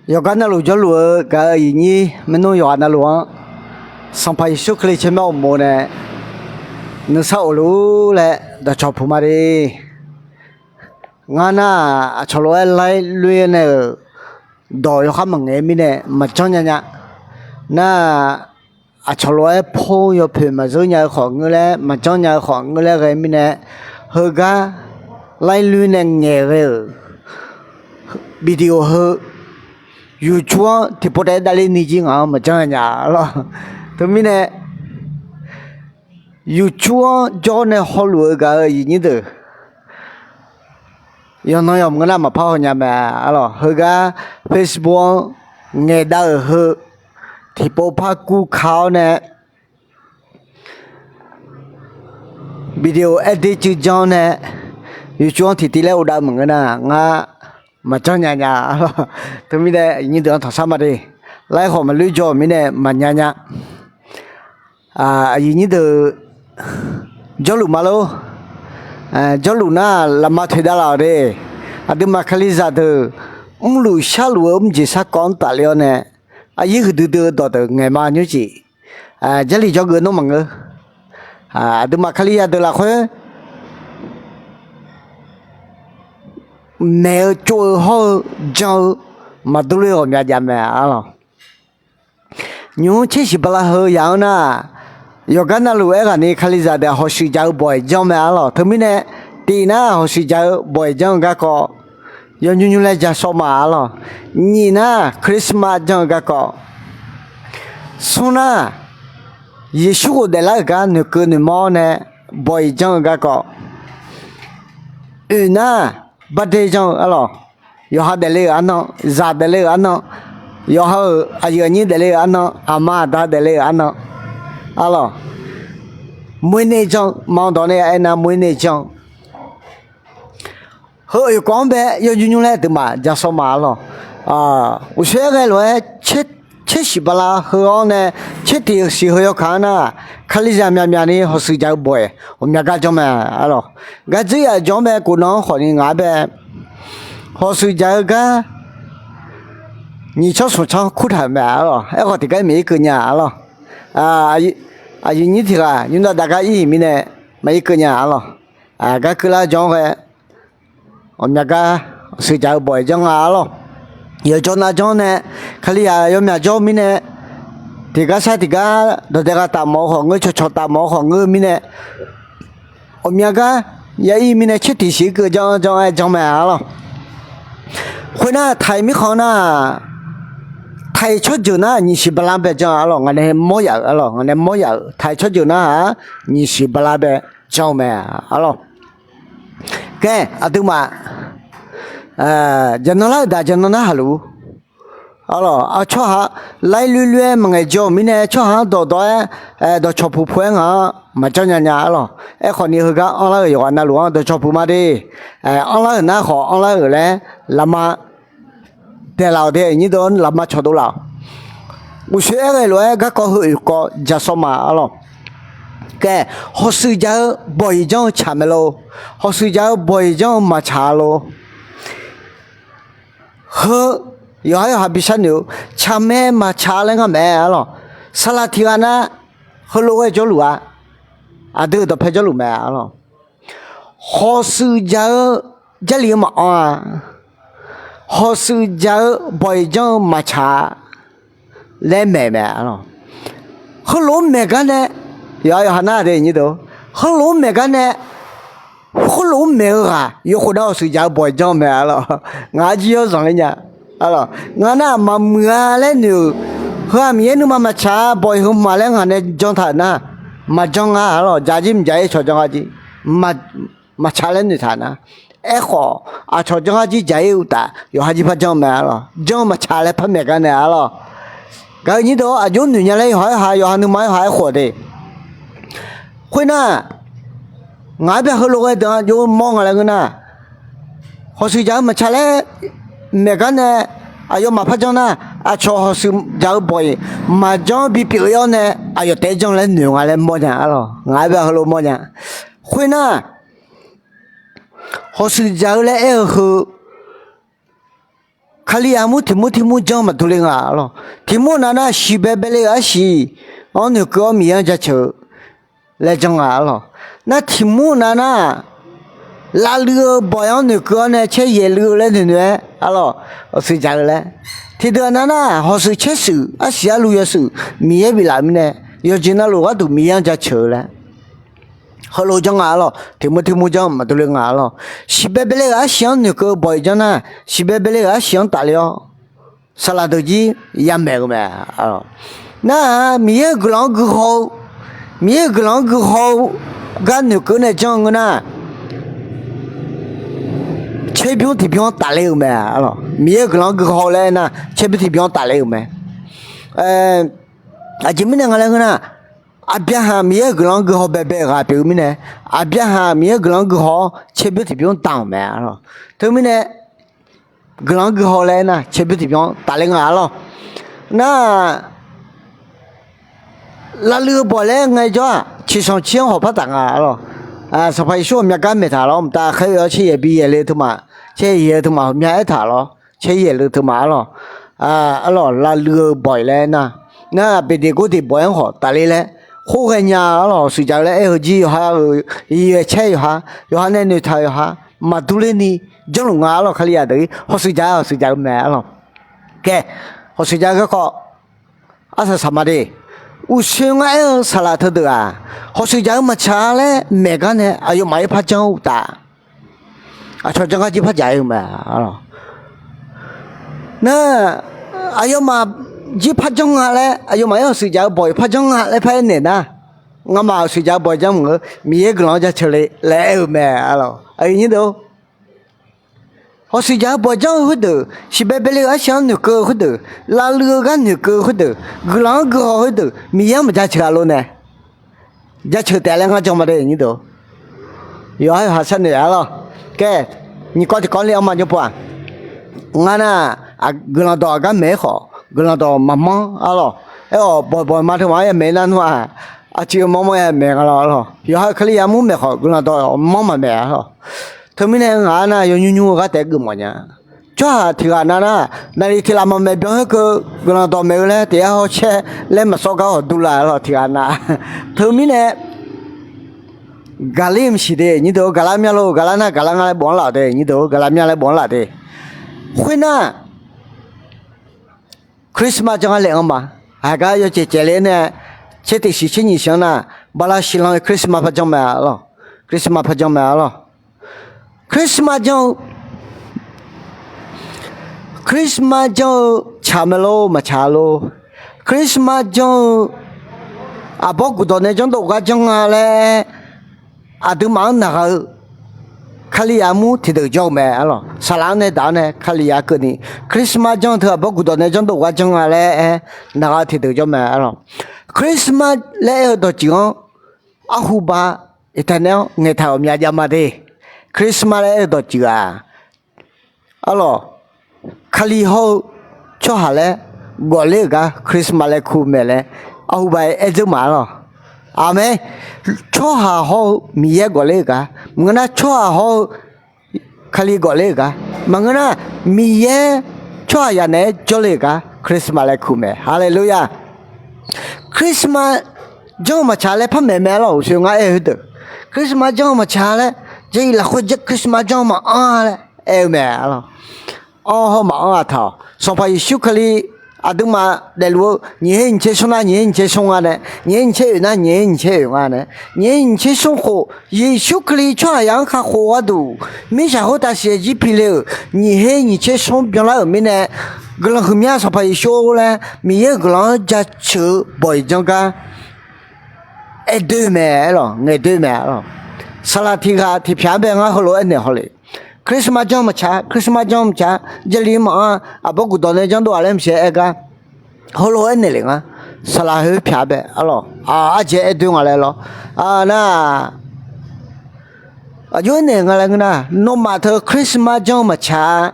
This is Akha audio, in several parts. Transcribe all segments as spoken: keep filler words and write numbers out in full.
Yawqgar navluf jawrluf-eu gaq-euq aqyuif nyir maernmr yawqghaq navluf-anr, Sanqpaq Yeqsur Kali tsawrmyanr uqmov nae nuisar of luf-ur laer dawqcawq puq ma de. Ngar nar-aq, aqcawq lof-aer laer loer nae-euq dawq yawkhav maqngaeq-eu mirnae maqjanr nya nya. Nar-aq, aqcawq lof-aer por yawpoeq maqzeur nya-eu khawf ngeur laer, maqjanr nya-eu khawf ngeur laer ghae mirnae, heugar laer loer nae ngaeq ghae-euq video heu YouTube-anr tiqpov taef-aer davler ni jir ngaq-anr maqjanr nya nya arlawr. Teumirnae YouTube-anr jawr nae hawluf-eu gaq-euq aqyuif nyir deuq, yawqnan yawq maqngeur nar maqpar haw nya mae arlawr. Heugar Facebook-anr ngaeqdav-euq heu tiqpov par kur ka-awr nae video aer der cuiv janr-awr nae YouTube-anr tiqtiv laer uvdav maqngeur nar ngar maqjanr nya nya arlawr. Teumirnae aqyuif nyir deuq-anr tanqsar ma de. Laer khawf maqloer jawr-euq mirnae maqnya nya. Aqyuif nyir deuq jawrluf ma lor. Jawrluf nar lafma toeqdav laf-awq de. Aqduimaf kalizaq deuq mrluf sharluf-eu mrjeq sarkawv-anr tafler-awr nae, aqyir huiqdui dui-eu dawqdeuq ngaeq ma nymrcif. Jarlif jawrgeuf nawr maqngeur. Aqduimaf kalizaq deuq lafkhoer maeq-eu tsov-eu hawr-eu jan-eu maqdur ler-eu ghawqmya jav mae arlawr. Nymq-mr tser siq bala heu yaq-anr nar, yawqgar navluf aerghaqni kalizaq deuq-aq hawshuif jaq-eu bawq-iq janr mae arlawr. Teumirnae tiq nar hawshuif jaq-eu bawq-iq janr-eu garkawv yawnymr nymr laer ja sawr ma arlawr. Nyiq nar Christmas janr-eu garkawv, smr nar Yeqsur ghofdaef lar-euq gar noeqkeuv noeqmawr-awr nae bawq-iq janr-eu garkawv, oeq nar birthday janr-eu arlawr. Yawqha daefle-euq arnan, zaq daefle-euq arnan, yawqha-euq aqyuif aqnyir daefle-euq arnan, aqma aqda daefle-euq arnan arlawr. Moernae janr-eu ma dawq nae aernar moernae janr-eu heu oeq kawv-anr bae yawnymr nymr laer aqduimaf ja sawr ma arlawr. Uqshoe aer ghae lof-aer tser siq bala heu-anr nae tser tiq siq heu yawkaq-anr nar, kalizaq myaqmyaq ni hawshuif jaq-eu bawq-iq ghawqmya gar janr mae arlawr. Gar dzuir yaf jawr-anr bae kof nan-anr khawfni ngaq-anr bae hawshuif jaq-eu gar nyiq tsanr smq tsanr kurtaq-euq mae arlawr. Aerkhawf tiqgar maqir keuv nya arlawr. Aqyuif nyir tiq ghaq nymr dav dav gar ir-iq mirnae maqir keuv nya arlawr. Gar keuvlar jawr-anr ghae ghawqmya gar hawshuif jaq-eu bawq-iq janr nga arlawr. Yawqjawr nav janr nae kalizaq yawmyaq jawr mirnae, tiqgar sar tiqgar dawqdae gha taf mawf-eu khawf ngeur, cawqcawq taf mawf-eu khawf ngeur mirnae, ghawqmya gar ya ir mirnae tser tiq siq keuv janr janr-aer janr mae arlawr. Khoernar taiq mirkhanq nar, taiq tsawrjeuq nar nyiq siq bala bae janr arlawr. Ngaq nae mawr yaf-euq arlawr, ngaq nae mawr yaf-euq taiq tsawrjeuq nar-aq nyiq siq bala bae janr-eu mae arlawr. Kae aqduimaf jaqnan lar-euq daq jaqnan nar haqluf arlawr. Tsawrhaq laer loer loer-aer maqngaeq jaw-euq mirnae tsawrhaq-anr dawqdawq-aer dawqcawq puq puq-aer ngaq-anr maqjanr nya nya arlawr. Aerkhawfni heugar anrlar-euq yawqghaq navluf-anr dawqcawq puq ma de. Anrlar-euq nar khawf anrlar-euq laer lafma daeqlaf-awq de. Aqnyir deuq-anr lafma cawqdov laf-awq. Uqshoe aer ghae lof-aer garkawv heu oeq kawv ja sawr ma arlawr. Kae hawshuif jaq-eu bawq-iq janr-eu tsaq mae lor. Hawshuif jaq-eu bawq-iq janr-eu maqtsaq lor. Heu yawqha yawqha bishar noeq-eu tsaq mae maqtsaq laer ngar mae arlawr. Saqlaq tiq ghaq nar heulof ghae jawrluf-a. Aqdui-euq dawqpae jawrluf mae arlawr. Hawshuif jaq-eu jarlif-eu maqanr-a. Hawshuif jaq-eu bawq-iq janr-eu maqtsaq laer maeq mae arlawr. Heulof-aer maeq gar nae, yawqha yawqha nar de nyir deuq, heulof-aer maeq gar nae, heulof-aer maeq-eu ghaq yawkhof nar hawshuif jaq-eu bawq-iq janr mae arlawr. Ngaq-anr jir yawr zanqler nya arlawr. Ngaq nar-aq maqmuiq-a laer noeq-euq heu-aq Miqyaer nuima maqtsaq-a bawq-iq heu ma laer ngaq nae janr taq nar, maqjanr nga arlawr. Jaq jir mqjaq-ir cawq janr gar jir maqtsaq laer noeqtaq nar, aerkhawf aqcawq janr gar jir jaq-ir uqtaf yawqha jir par janr mae arlawr. Janr-eu maqtsaq laer par maeq gar nae arlawr. Gaq-eu nyir deuq-awr aqjox noeq nya laer yawqha-aer ha yawqha nuima-aer ha aerkhof de. Khoernar, ngaq-aer bae heulof ghae deuq-anr jov-aer mawr nga laer ngeur nar, hawshuif jaq-eu maqtsaq laer maeq gar nae aqyawfmaf par janr nar, aqcawq hawshuif jaq-eu bawq-iq maqjanr bipyeuf-ir-awr nae aqyawf taef-aer janr laer noeq nga laer mawrnya arlawr. Ngaq-aer bae heulof mawrnya. Khoernar, hawshuif jaq-eu laer aer-eu heu Kalizaq mur tiq mur tiq mur janr maqdur le nga arlawq. Tiq mur nav nar, shiqbae bae le-euq arsiq-anr noeqkeuv-awr Miqyaer-anr jaceuq-eu laer janr nga arlawq. Nar tiq mur nav nar, lavluiv-eu bawq-anr noeqkeuv-awr nae caer yaeq luiv-eu laer noeqnoeq-aer arlawq, hawshuif dzaq-eu laer. Tiqdeuq nav nar, hawshuif caer shuif, arsiq arluv yawshuif Miqyaer biflaf-euq mirnae, yawqjeq navluf gharduq Miqyaer-anr jaceuq-eu laer heulof janr nga arlawq. Tiq mur tiq mur janr maqdur le nga arlawq. Shiqbae bae le-euq arsiq-anr noeqkeuv-eu bawq-iq janr nar, shiqbae bae le-euq arsiq-anr tafler-awr, saqlaq deuq jir yamaeq-eu mae. Nar-aq, Miqyaer-euq guiqlanq-anr guihaw-eu, Miqyaer-euq guiqlanq-anr guihaw-eu gar noeqkeuv nae janr-eu ngeur nar, tserbymr tiqbymr-anr tafler-eu mae arlawq. Miqyaer-euq guiqlanq-anr guihaw-eu laer aernar, tserbymr tiqbymr-anr tafler-eu mae. Aqjeq mirnae nga laer ngeur nar, Aqbyaqhaq Miqyaer-euq guiqlanq-anr guihaw baebae ghaq pyeuf-eu mirnae, Aqbyaqhaq Miqyaer-euq guiqlanq-anr guihaw-awr tserbymr tiqbymr dan-euq mae arlawq. Teumirnae, guiqlanq-anr guihaw laer aernar, tserbymr tiqbymr-anr tafler nga arlawq. Nar-aq, lavluiv-eu bawq laer ngaejawr-aq, ciqsanq cir-anr hawq par taf nga arlawq. Sanqpaq Yeqsur ghawqmya gar maeq taq lawr, mqtav khaer-eu-awr caer yaeq bi yaeq le-eu teumaf, caer yaeq le-eu teumaf ghawqmya aertaq lawr, caer yaeq le-eu teumaf arlawq. Arlawq, lavluiv-eu bawq laer aernar, nar-aq, Beqdeqgordeq bawq-anr khawf tafler laer, khoerghae nya arlawq, hawshuif dzaq-eu laer aer-eu jir yawqha-euq, yaeqcaer yawqha, yawqha nae noeqtaq-euq yawqha, maqdur ler ni janrluf nga arlawq. Kalizaq deuq-ir hawshuif dzaq-aer hawshuif dzaq-eu mae arlawq. Kae, hawshuif dzaq-eu garkawv arsaq saq ma de. Uqshoe ngar aer-eu saqlaq teudeuq-aq, hawshuif dzaq-eu maqtsaq laer maeq gar nae aqyawfmaf-ir par janr uqtaf, aqcawq janr gar jir par dzaq-ir-eu mae. Nar, aqyawfmaf jir par janr nga laer, aqyawfmaf-ir hawshuif dzaq-eu bawq-iq par janr nga laer par aernaeq nar, ngamaf hawshuif dzaq-eu bawq-iq janr maqngeur, Miqyaer guiqlanq-anr jaceuq le laer aer-eu mae arlawq. Aqyuif nyir deuq-or, hawshuif dzaq-eu bawq-iq janr-eu khoerdeuq, shiqbae bae le-eu arsiq-anr noeqkeuv-eu khoerdeuq, lavluiv-eu gar noeqkeuv-eu khoerdeuq, guiqlanq-anr guihaw khoerdeuq, Miqyaer-anr maqjaceuq-a lor nae, jaceuq taef laer ngar jan ma de nyir deuq. Yawqha yawqha sharnoeq arlawq. Kae, nyiq kawv tiq kawv le-anr ma jawr pov-aq, ngar nar, guiqlanq dawq aqgar maeq-aer khawf, guiqlanq dawq maqmanr arlawq. Aer-awq, bawq bawq ma teu maq-anr yamaeq nar nmr-aq, aqcuiv manr manr yamaeq nga lawq arlawq. Yawqha-euq Kalizaq mur maeq khawf, guiqlanq dawq manr maqmaeq arlawq. Teumirnae ngaq-anr nar, yawnymr nymr-eu ghartaef geufmawf nya. Tsawrhaq tiq ghaq nav nar, naqliq tiq laf maqmaeq byanlar keuv guiqlanq dawq maeq-eu laer tiq yar hawshaer laer maqsawr gar hawq durlaf arlawq tiq ghaq nav. Teumirnae gaqler maqsiq de nyir deuq-or, gaqlar mya lor, gaqlar nar gaqlar nga laer bof-anr laf de nyir deuq-or, gaqlar mya laer bof-anr laf de. Khoernar, Christmas janr-a laeq-anr ma. Haiq gar yawcaev caev le nae, tser tiq siq tser nyiq siq-anr nar, bala siqlan-eu Christmas par janr mae arlawq. Christmas par janr mae arlawq. Christmas janr-eu, Christmas janr-eu tsaq mae lor maqtsaq lor. Christmas janr-eu aqbawr guqdawq nae janrdov gar janr nga laer aqduimaf-anr naqghaq-eu Kalizaq mur tiqdeuq jawr-eu mae arlawq. Saqlaq-anr nae daq-awr nae Kalizaq keuvni Christmas janr-eu teu aqbawr guqdawq nae janrdov gar janr nga laer aer naqghaq-eu tiqdeuq jawr mae arlawq. Christmas laer aer-eu dawqtsuif-anr arhu ba iqtav nae-anr ngaeqtaq ghawqmya jav ma de. Christmas laer aer-eu dawqtsuif-aq, arlawq, Kali hawr-eu tsawrhaq laer ghawqler-euq gar Christmas laer kur mae laer arhu ba aer dzeur ma arlawq. Aqmeq. Tsawrhaq hawr-eu Miqyaer ghawqler-euq gar maqngeur nar, tsawrhaq hawr-eu Kali ghawqler-euq gar maqngeur nar, Miqyaer tsawrhaqzaq naeq-aer jawrle-euq gar Christmas laer kur mae. Haleluya. Christmas janr-eu maqtsaq laer par maeq mae arlawq. Uqshoe ngar aer-eu khoerdeuq, Christmas janr-eu maqtsaq laer, Jarlif lafkhoer Christmas janr-eu maqanr laer aer-eu mae arlawq. Anr hawr maqanr-aq taq-awq. Sanqpaq Yeqsur Kali aqduimaf daefluf-eu nyiq her nyiq tser smr nar nyiq her nyiq tser smr nga nae, nyiq her nyiq tser oeq nar nyiq her nyiq tser oeq nga nae, nyiq her nyiq tser smr khof Yeqsur Kali tsawrhaqzaq-anr kakhof gharduq mirtsaq khoertav siqaer jir pi le-euq nyiq her nyiq tser smr byanlar-euq mirnae, guiqlanq huiqmya Sanqpaq Yeqsur laer Miqyaer-euq guiqlanq-anr jaceuq-eu bawq-iq janr gar aer doe mae arlawq, ngaeq doe mae arlawq. Saqlaq tiq ghaq tiq pyaq-anr bae ngar heulof-aer naeq haw le. Christmas janr maqtsaq, Christmas janr maqtsaq, Jarlif maqanr, aqbawr guqdawq nae janrdov-aq laer maqsiq aer gar heulof-aer naeq le ngar. Saqlaq heu pyaq bae arlawq, aqjeq aer doe nga laer lawr. Nar, aqjox-aer naeq nga laer ngeur nar, nawmaf teu Christmas janr-eu maqtsaq,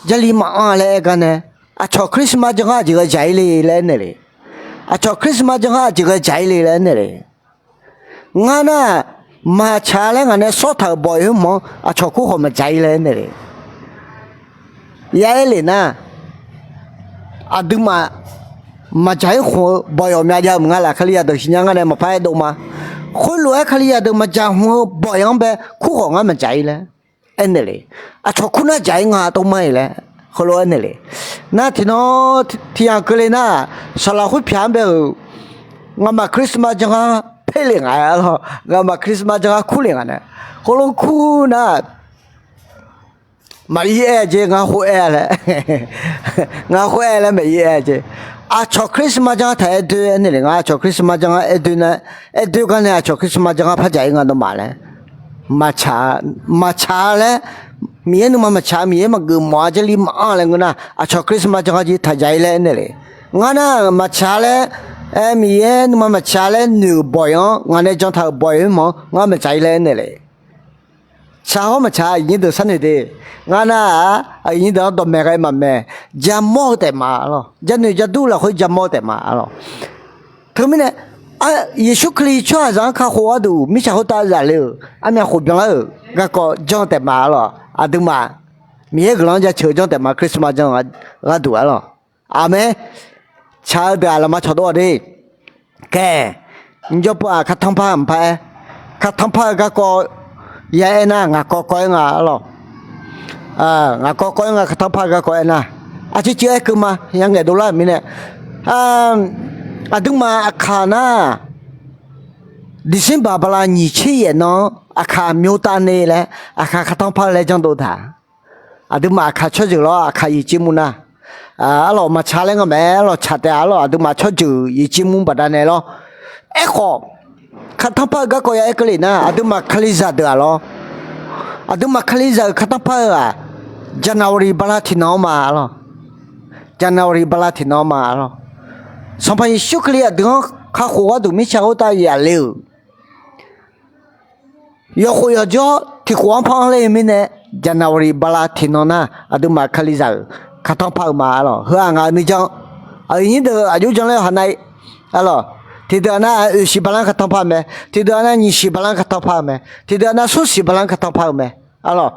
Jarlif maqanr laer aer gar nae, aqcawq Christmas janr gar aqjeq ghae dzaq-ir le laer aer naeq le. Aqcawq Christmas janr gar aqjeq ghae dzaq-ir le laer aer naeq le. Ngar nar, maqtsaq laer ngaq nae sawr taq-euq bawq-iq khoermawf-anr aqcawq kur khawf maqdzaq-ir laer aer naeq le. ya aer lef nar, aqduimaf maqdzaq-ir khmq-eu bawq yawf myav jav-eu maqnga laf. Kalizaq deuq siqnya ngar nae maqpar aer dov ma. Khoerlof-aer Kalizaq deuq maqdzaq khmq-eu bawq yawf-anr bae kurkhawf ngar maqdzaq-ir laer aernaeq le. Aqcawq kur nar dzaq-ir nga tov mar-iq laer heulof aernaeq le. Nar tiqnan tiqyamq keuvle nar, saqlaq khoerpyaq-anr bae-euq ngamaf Christmas janr gar paerle nga-a lawq. Ngamaf Christmas janr gar kurle nga nae, khoerlof kur nar, maqir aer-a jeq, ngar khoer aer laer, ngar khoer aer laer maqir aer-a jeq. Aqcawq Christmas janr gar taq aer doe aernaeq le. Ngar aqcawq Christmas janr gar aer doe nar, aer doe gar nae aqcawq Christmas janr gar par dzaq-ir nga nawmaf laer, maqtsaq, maqtsaq laer, Miqyaer nuima maqtsaq, Miqyaer maqgeuf mawf-a jarli maqanr laer ngeur nar, aqcawq Christmas janr gar jir taq dzaq-ir laer aernaeq le. Ngar nar maqtsaq laer, aer, Miqyaer nuima maqtsaq laer noeq-euq bawq yawf-anr, ngaq nae jantaq-euq bawq yawf-anr mawf-anr ngar maqdzaq-ir laer aernaeq le. Tsaq hawr maqtsaq, aqyuif nyir deuq sharnoeq de. Ngar nar-aq, aqyuif nyir deuq-anr dawqmaeq ghae maqmaeq, jamawr-eu taef ma-a lawq. Jarnoeq jardur lafkhoer jamawr-eu taef ma-a lawq. Teumirnae, Yeqsur Kali tsawrhaqzaq-anr kakhof gharduq mirtsaq khoertav zaqle-euq armyav khof byanlar-euq garkawv janr-eu taef ma-a lawq. Aqduimaf Miqyaer guiqlanq-anr jaceuq-eu janr taef ma, Christmas janr gharduq-a lawq. Aqmeq. Tsaq-eu deuq-aq laqma cawqdov-awq de. Kae, mqjawr pov-aq, kartanr par mqpar aer, kartanr par-eu garkawv ya aer nar, ngaq kawv kawv-aer nga-a lawq. Ngaq kawv kawv-aer nga, kartanr par-eu garkawv aer nar, aqcuiv cuiv aer keuv ma. Ya ngaeq dovlar-euq mirnae, aqduimaf aqkaq nar, December bala nyiq tser yaef nan-anr aqkaq myotav ne laer aqkaq kartanr par-eu laer janrdov taq. Aqduimaf aqkaq tsawrjeuq lawr, aqkaq yawqjeq mur nar, arlawq maqtsaq laer ngar maqaer, arlawq tsaq taef-a arlawq, aqduimaf tsawrjeuq yawqjeq mur baqdanae lawr. Aerkhawf, kartanr par-eu garkawv ya aer keuvle nar, aqduimaf Kalizaq deuq-aq lawr, aqduimaf Kalizaq-euq kartanr par-eu-aq, January bala tiqnan-anr ma-a lawq. January bala tiqnan-anr ma-a lawq. Sanqpaq Yeqsur Kali aqdui-anr kakhof gharduq mirtsaq khoertav zaqle-euq yawkhof yawqjawr tiqkhof-anr par-anr ler-eu mirnae, January bala tiqnan nar aqduimaf Kalizaq-euq kartanr par-eu ma-a lawq. Heu-aq ngaq-euq nuijan, aqyuif nyir deuq aqjox janlaer haq nar-ir-a lawq. Tiqdeuq-aq nar oeq siq bala-anr kartanr par-eu mae. Tiqdeuq-aq nar nyiq siq bala-anr kartanr par-eu mae. Tiqdeuq-aq nar smr siq bala-anr kartanr par-eu mae-a lawq.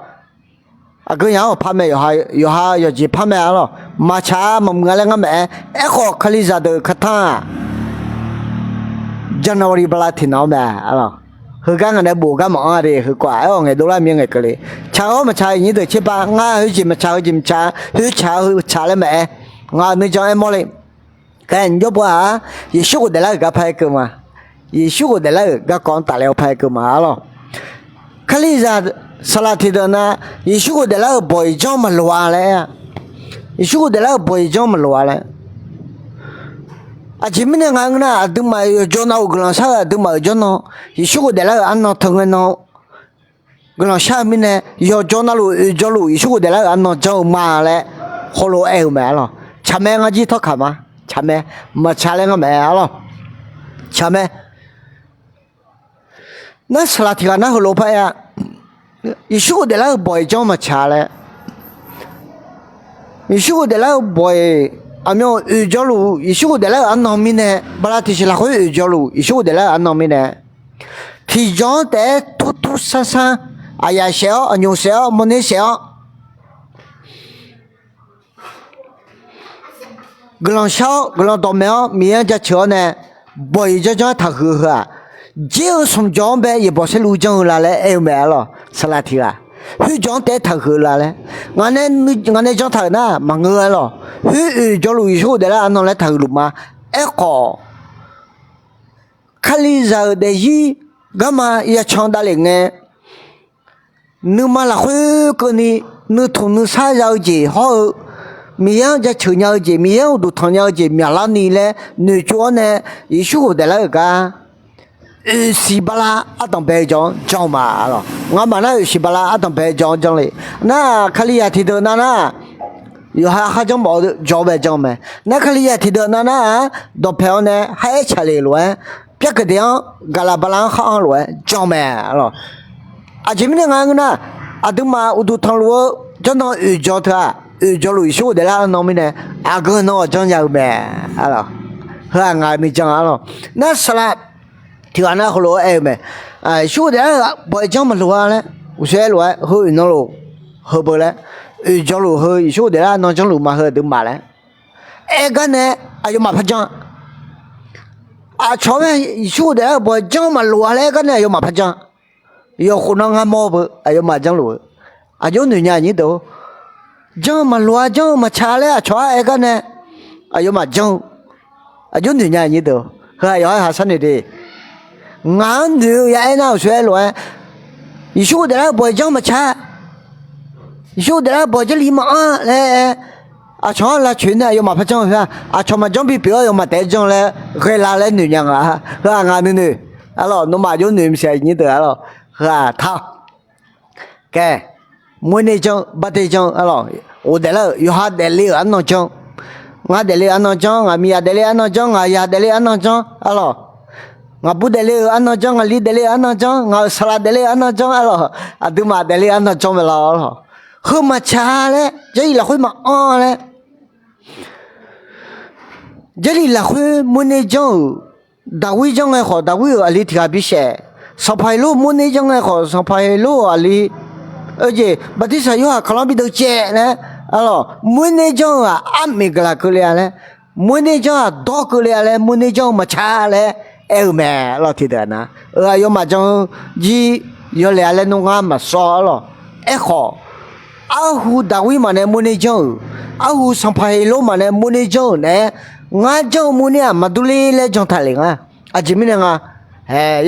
Aqgeu yaq-anr awq par mae, yawqha yawqjeq par mae-a lawq. Maqtsaq maqmuiq-a laer ngar maqaer. Aerkhawf Kalizaq deuq-euq kartanr-aq, January bala tiqnan-anr mae-a lawq. Heugar ngaq nae bof gar maqanr-a de. Heukawv-aq aer-awq ngaeq dovlar mir ngaeq keuvle. Tsaq-awr maqtsaq, aqyuif nyir deuq tserpav, ngar heujeq maqtsaq heujeq maqtsaq, khoer tsaq-eu tsaq laer maqaer. Ngaq-euq nuijan aer mawrle. Khaer, mqjawr pov-aq, Yeqsur ghofdaef lar-euq gar par-aer keuv ma. Yeqsur ghofdaef lar-euq garkawv-anr tafler-awr par-aer keuv ma-a lawq. Kalizaq saqlaq tiqdeuq nar, Yeqsur ghofdaef lar-euq bawq-iq janr maqloq-a laer-a. Yeqsur ghofdaef lar-euq bawq-iq janr maqloq-a laer. Aqjeq mirnae nga ngeur nar, aqduimaf yawqjawr navluf guiqlanq shar-eu aqduimaf-euq jawrnan, Yeqsur ghofdaef lar-euq arnan teu ngae nan guiqlanq shar-eu mirnae, yawqjawr navluf oeq jawrluf Yeqsur ghofdaef lar-euq arnan janr-eu ma laer heulof-aer aer-eu mae-a lawq. Tsaq mae, ngar jir tawrkaq ma. Tsaq mae, maqtsaq laer ngar maqaer-a lawq. Tsaq mae. Nar saqlaq tiq ghaq nar heulof par aer-a, Yeqsur ghofdaef lar-euq bawq-iq janr maqtsaq laer. Yeqsur ghofdaef lar-euq bawq-iq aqmyan oeq jawrluf Yeqsur ghofdaef lar-euq arnan mirnae, bala tiqsiq lafkhoer oeq jawrluf Yeqsur ghofdaef lar-euq arnan mirnae, tiqjawr-anr taef-aer tur tur sar sar, aqyaf saef-awr, aqnyoq saef-awr, mawrner saef-awr, guiqlanq shar-awr, guiqlanq dawqmaeq-awr, Miqyaer-anr jaceuq-awr nae, bawq-iq janr janr-aer taqhuiq-eu heu-aq, dzer-eu smq jawq-anr bae yaeqbawq saerlu janr-eu la laer aer-eu mae-a lawq. Saqlaq tiq ghaq, khoer jawq-anr taef-aer taqhuiq-eu la laer, ngaq nae jan taq-euq nar maqngeur-a lawq. Khoer oeq jawrluf Yeqsur ghofdaef lar-euq arnan laer taqhuiq luf ma. Aerkhawf, Kalizaq-euq daefzir garma yacan davlef ngae, nuima lafkhoer keuvni nuitmq nuisar ya-eu jeq hawr-eu, Miqyaer-anr jaceuq nya-eu jeq, Miqyaer-anr uqduq tanq nya-eu jeq myaqlar ni laer noeqtsov-awr nae, Yeqsur ghofdaef lar-euq gar oeqsiq bala ardanq bae-eu jawq-anr janr-eu ma-a lawq. Ngamaf nar oeqsiq bala ardanq bae-eu jawq-anr janr le. Nar Kalizaq tiqdeuq nav nar, yawqha kharjanr mawf-eu jawq-anr bae janr-eu mae. Nar Kalizaq tiqdeuq nav nar-aq, dawqpaeq-awr nae khar aer tsaqle lof-aer, pyar keuqdeq-anr gaqlaq bala-anr khar anr lof-aer janr-eu mae-a lawq. Aqjeq mirnae nga ngeur nar, aqduimaf uqduq tanqluf-eu jawrnan oeq jawr teu-aq, oeq jawrluf Yeqsur ghofdaef lar-eu nan mirnae, aqgeu nan awq janr nya-eu mae-a lawq. Heu-aq ngaq-euq nuijan-a lawq. Nar saqlaq tiq ghaq nar heulof-aer aer-eu mae. Yeqsur ghofdaef lar-euq bawq-iq janr maqloq-a laer uqshoe aer lof-aer heu oeq nan lof heubeu laer oeq janluf heu Yeqsur daeflar-eu arnan janrluf ma heu aqduimaf laer aer gar nae aqyawfmaf par jan. Aqcawq-anr Yeqsur daeflar-eu bawq janr maqlof-a laer aer gar nae aqyawfmaf par jan. Yawqkhof nan ngar mawr beu aqyawfmaf janrluf-eu aqjox noeq nya nyir deuq-or. Janr maqlof-a janr-eu maqtsaq laer aqcawq-anr aer gar nae aqyawfmaf janr-eu aqjox noeq nya nyir deuq-or. Heu aqyawf-anr ha sharnoeq de. Ngaq-anr noeq-eu ya aer nar-euq soe aer lof-aer, Yeqsur daeflar-eu bawq janr maqtsaq Yeqsur daeflar-eu bawq jarlif maqanr laer aer, aqcawq-anr lavcoeq nae aqyawfmaf par janr-eu khoer-aq, aqcawq maqjanr bipyeuf-awr aqyawfmaf taef-aer janr laer ghae la laer noeq nya nga. Heu-aq ngaq nuinoeq, arlawq nawmaf aqjox noeq maqsiq nyir deuq arlawq. Heu-aq ta Kae, moerner janr-eu, barder janr-eu arlawq, ghofdaef lar-euq yawqha daefle-euq arnan janr-eu, ngar daefle-euq arnan janr, ngaq miqyaq daefle-euq arnan janr, ngaq yaq daefle-euq arnan janr arlawq, ngaq bur daefle-euq arnan janr, ngaq li daefle-euq arnan janr, ngaq-euq saqlaq daefle-euq arnan janr arlawq, aqduimaf daefle-euq arnan janr mae la arlawq. Heu maqtsaq laer, Jarlif lafkhoer maqanr laer, Jarlif lafkhoer moerner janr-euq, Daqwir janr ngae khawf, Daqwir-euq aqli tiq ghaq bi saef, Sanqpaq Heqlor moerner janr ngae khawf, Sanqpaq Heqlor-euq aqli, jeq Bartirsaq Yorhaq kaqlanr bi deuv caev laer arlawq, moerner janr-eu-aq armiq guiqlanq keuvle-a laer, moerner janr-aq dawr keuvle-a laer, moerner janr-eu maqtsaq laer aer-eu mae arlawq. Tiqdeuq-aq nar-eu aqyawfmaf jan-eu jir yawlaeq-a laer nmr ngar maqsawr arlawq. Aerkhawf, arhu Daqwir maqnae moerner janr-euq, arhu Sanqpaq Heqlor maqnae moerner janr-euq naeq-aer, ngar janr-eu moerner-aq maqdur ler laer jan taq lef nga. Aqjeq mirnae nga,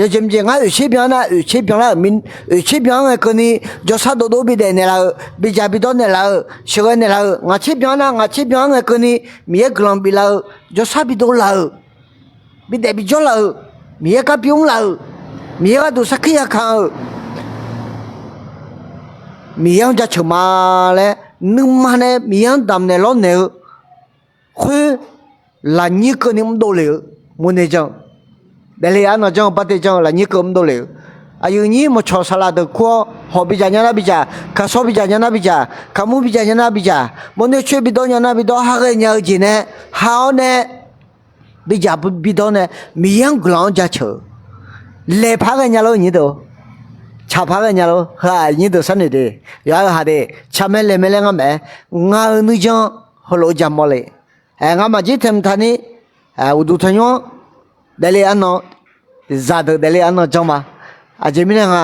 yawjeq mqjeq ngar oeqtser byan nar oeqtser byan lar-euq, oeqtser byan-anr ngae keuvni jawrshar dovdov bidaef naeqlaf-eu, bidzaq bidawr naeqlaf-eu, sheuqghae naeqlaf-eu, ngaq tser byan nar ngaq tser byan-anr ngae keuvni Miqyaer guiqlanq biflaf-eu, jawrshar bidov laf-euq, bidaef bijawr laf-euq, Miqyaer gar bimr laf-euq, Miqyaer gharduq sarkir yakaq-euq, Miqyaer-anr jaceuq ma laer nuima nae Miqyaer-anr damqnaeq lawrnaeq-eu khoer lafnyir keuvni mrdov lef-eu, moerner janr-eu, daefle arnan janr-eu, barder janr-eu lafnyir keuv mrdov lef-eu, aqyuif nyir mawqcawq saqlaq deuq kur-awr hawq bidzaq nya nar bidzaq, kaqsawr bidzaq nya nar bidzaq, kaqmur bidzaq nya nar bidzaq, mawrner coer bidawr nya nar bidawr, ha ghaenya-eu jeq nae ha-awr nae bidzaq bidawr nae Miqyaer-anr guiqlanq-anr jaceuq-eu laeq par ghaenya lor nyir deuq, tsaq par ghaenya lor. Heu-aq nyir deuq sharnoeq de, yawqha-eu ha de, tsaq mae laeq mae laer ngar maeq-aer, ngaq-euq nuijan heulof-eu jaqmawf le. Aer, ngamaf jir taeqhmq taqni uqduq tanqnymr-anr daefle arnan, zaqdeuq daefle arnan janr ma. Aqjeq mirnae nga,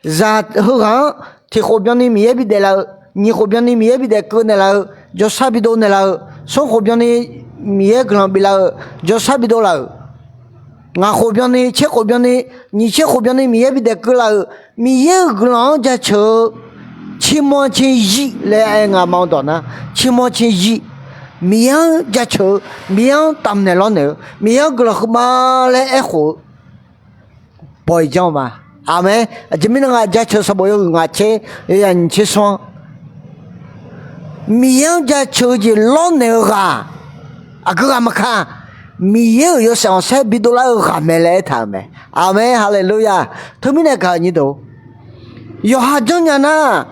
zaq heughaq-anr tiq khof byanni Miqyaer bidaef laf-eu, nyiq khof byanni Miqyaer bidaef keuv naeqlaf-eu, jawrshar bidov naeqlaf-eu, smr khof byanni Miqyaer guiqlanq biflaf-eu, jawrshar bidov laf-euq, ngaq khof byanni, tser khof byanni, nyiq tser khof byanni Miqyaer bidaef keuv laf-euq, Miqyaer-euq guiqlanq-anr jaceuq-eu, tsiqmanq ciqzir laer aer nga ma-eu dawq nar, tsiqmanq ciqzir, Miqyaer-anr jaceuq-eu, Miqyaer-anr damqnaeq lawrnaeq-eu, Miqyaer-anr guiqlanq huiqma laer aerkhof-eu bawq-iq janr-eu ma. Aqmeq. Aqjeq mirnae nga jaceuq sanqbof yawhuiq ngaq tser, yawzaq nyiq tser smr-anr Miqyaer-anr jaceuq-eu jeq lawrnaeq-eu ghaq, aqgeu ghaq maqkaq, Miqyaer-euq yawshaef khanqsaer bidov lar-eu ghaq mae laer aertaq-euq mae. Aqmeq, haleluya. Teumirnae gaq-eu nyir deuq, yawqha janrnya nar,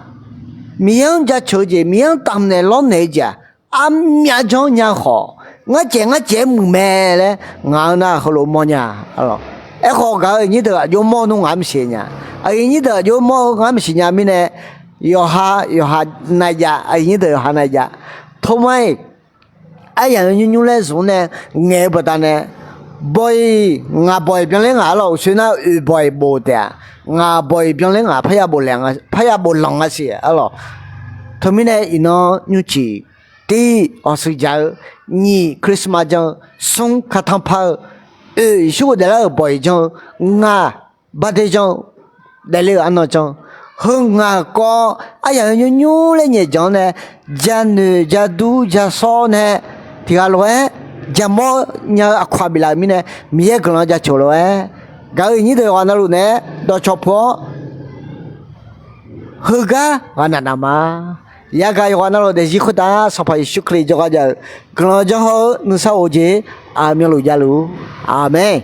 Miqyaer-anr jaceuq-eu jeq, Miqyaer-anr damqnaeq lawrnaeq-eu jeq-aq, armyav janrnya khawf, ngar caev ngar caev-aer muiq mae laer ngaq-anr nar heulof mawrnya. Aerkhawf gaq-eu nyir deuq aqjox mawr-eu nmr ngaq-anr maqsiq nya. Aqyuif nyir deuq aqjox mawr-eu ngaq-anr maqsiq nya mirnae, yawqha yawqha nav jav, aqyuif nyir deuq yawqha nav jav. Tormar-iq, aryamq yawnymr nymr laer zmq-anr nae ngaeq-eu baqdanae, bawq-iq ngaq bawq-iq byanler ngaq arlawq, uqshoe nar oeq bawq-iq bof taef-a. Ngaq bawq-iq byanler ngaq parya bof lanq nga siq arlawq. Teumirnae iqnan nymrciq, tir, awqshuiq jaq-eu, nyiq, Christmas jan-eu, smr, katanr par-eu, oeq, Yeqsur-eu daeflar-euq bawq-iq janr-eu, ngaq, barder janr-eu, daefle-euq arnan janr-eu, heu ngaq kawv-awr aryamq yawnymr nymr laer nyaefdzanq-anr nae, janoeq jadur jasawr nae tiq ghaq lof-aer jaqmawr nya-eu aqkawq-aq biflaf-euq mirnae, Miqyaer guiqlanq jaceuq lof-aer, gaq-eu iqnyir deuq yawqghaq navluf naeq-aer dawqcawq puq-awr, heugar ghaqnaq naq ma. Yagaq yawqghaq navluf daefzir khoertav Sanqpaq Yeqsur Kali jawrgar jav-eu guiqlanq janr hawr-eu nuisar of-eu jeq aqmyanluf javluf. Aqmeq.